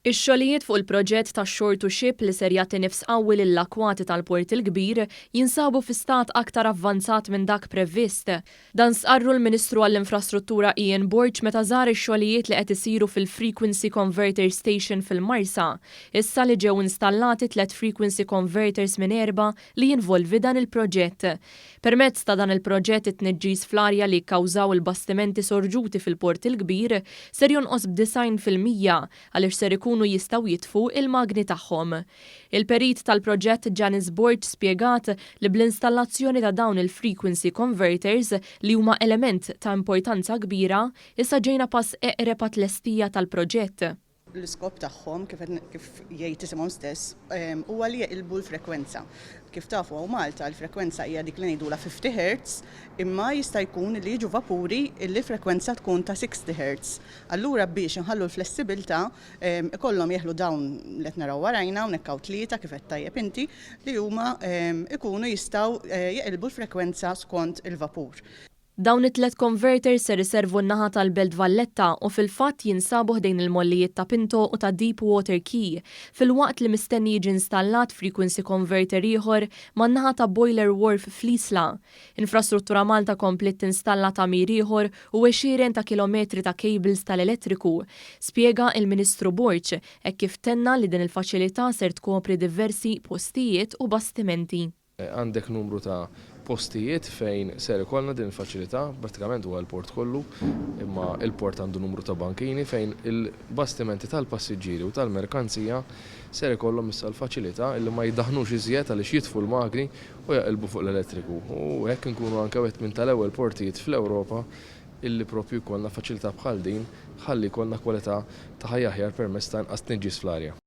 Ix-xogħlijiet fuq il-proġett ta' Shore to Ship li ser jagħti nifs qawwi lill-akwati tal-Port il-Kbir jinsabu fi stat aktar avvanzat minn dak previst. Dan stqarru l-Ministru għall-Infrastruttura Ian Borg meta żar ix-xogħlijiet li qed isiru fil-Frequency Converter Station fil-Marsa, issa li ġew installati tliet frequency converters minn erbgħa li jinvolvi dan il-proġett. Permezz ta' dan il-proġett it-tniġġis fl-arja li kkawżaw il-bastimenti sorġuti fil-Port il-Kbir ser jonqos b'90% għaliex ser ikunu jistgħu jitfu il-magni tagħhom. Il-perit tal-proġett Janice Borg spjegat li bl-installazzjoni ta' dawn il-frequency converters li huma element ta' importanza kbira, issa ġejna pass eqreb għat-tlestija tal-proġett. L-iskop tagħhom, kif kif jgħid isimhom stess, huwa li jeqilbu l-frekwenza. Kif tafu hawn Malta, l-frekwenza hija dik li ngħidulha 50 Hz, imma jista' jkun li jiġu vapuri li frekwenza tkun ta' 60 Hz. Allura biex inħallu l-flessibilità ikollhom jeħlu dawn li qed naraw warajna, hawnhekk hawn tlieta kif qed tajjeb inti, li huma ikunu jistgħu jeqilbu l-frekwenza skont il-vapur. Dawn it-tliet converters ser iservu n-naħa tal-Belt Valletta u fil-fatt jinsabu ħdejn il-mollijiet ta' Pinto u ta' Deep Water Quay, filwaqt li mistenni jiġi installat frequency converter ieħor man-naħa ta' Boiler Wharf fl-Isla. Infrastruttura Malta kompliet tinstalla tagħmir ieħor u għexieren ta' kilometri ta' cables tal-elettriku, spjega il-Ministru Borg, hekk kif tenna li din il-faċilità ser tkopri diversi postijiet u bastimenti. Għandek numru ta' postijiet fejn ser ikollna din il-faċilità, prattikament huwa l-port kollu, imma il-port għandu numru ta' bankini fejn il-bastimenti tal-passiġġieri u tal-merkanzija ser ikollhom issa l-faċilità illi ma jdaħnux iżjed għaliex jitfu l-magni u jaqilbu fuq l-elettriku. U hekk nkunu anke wieħed minn tal-ewwel portijiet fl-Ewropa illi propju jkollna faċilità bħal din ħalli jkollna kwalità ta' ħajja aħjar permezz ta' inqas tniġġis fl-arja.